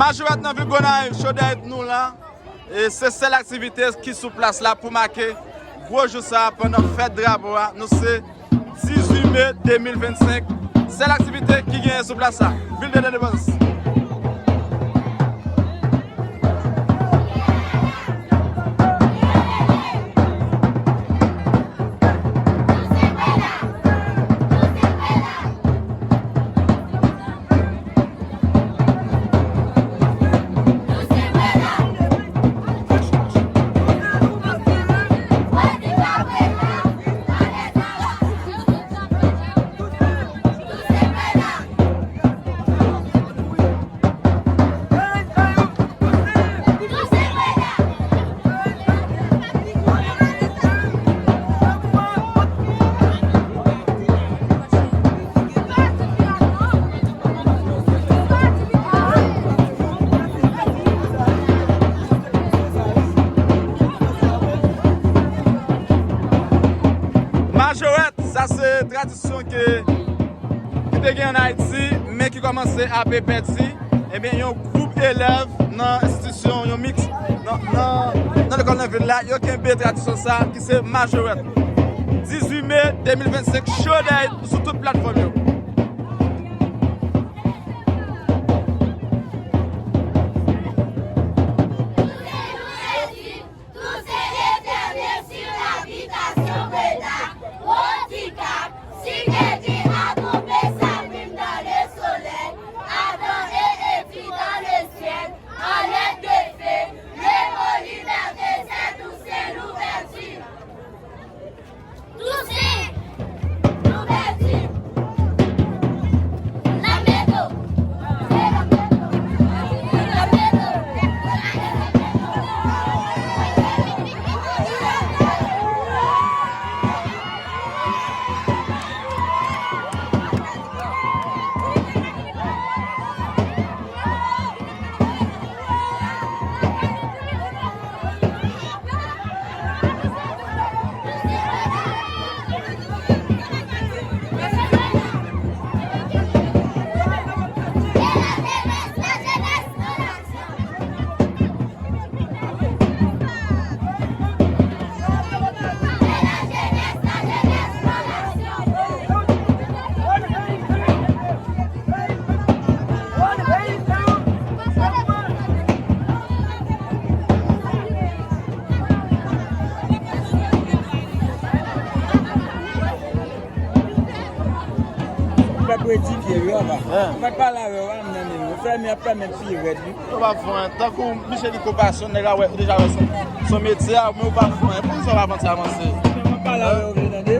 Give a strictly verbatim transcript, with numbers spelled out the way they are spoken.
Majorèt nan vil Gonayiv, Chodèy nou la. E se sèl aktivite ki sou plas la pou make gwo jou sa a pandan fèt drapo a. Nou se dizuit me de mil vennsenk. Sèl aktivite ki genyen sou plas la. Vil de Lendepandans. Majorèt, sa se tradisyon ke, ki te gen ann Ayiti, men ki kòmanse ape pèdi. Ebyen, yon gwoup elèv nan enstitisyon, yon miks nan, nan, nan lekòl nan vil la, yo kenbe tradisyon sa a, ki se majorèt. Dizuit me de mil vennsenk, Chodèy sou tout platfòm yo. Tous ces éternels sur l'habitation Breda, Rodica, Sigedi, Adombe, Sabine dans le soleil, Adam et Èvi dans le ciel, en l'air de feu, le mot liberté, c'est tous ces louvertures. Toussaint Louverture. Lamèdo. Pèp redi pye yo anba. Mwen pale avè w a, m nan men w. Fè men ap fè men pi rèd wi. Ou pa fè anyen. Tankou Micheliko Pasyon, nèg la wè, ou deja wè son, son metye a, men ou pa fè anyen. Poukisa ou pa avanse, avanse? Mwen pale avè w.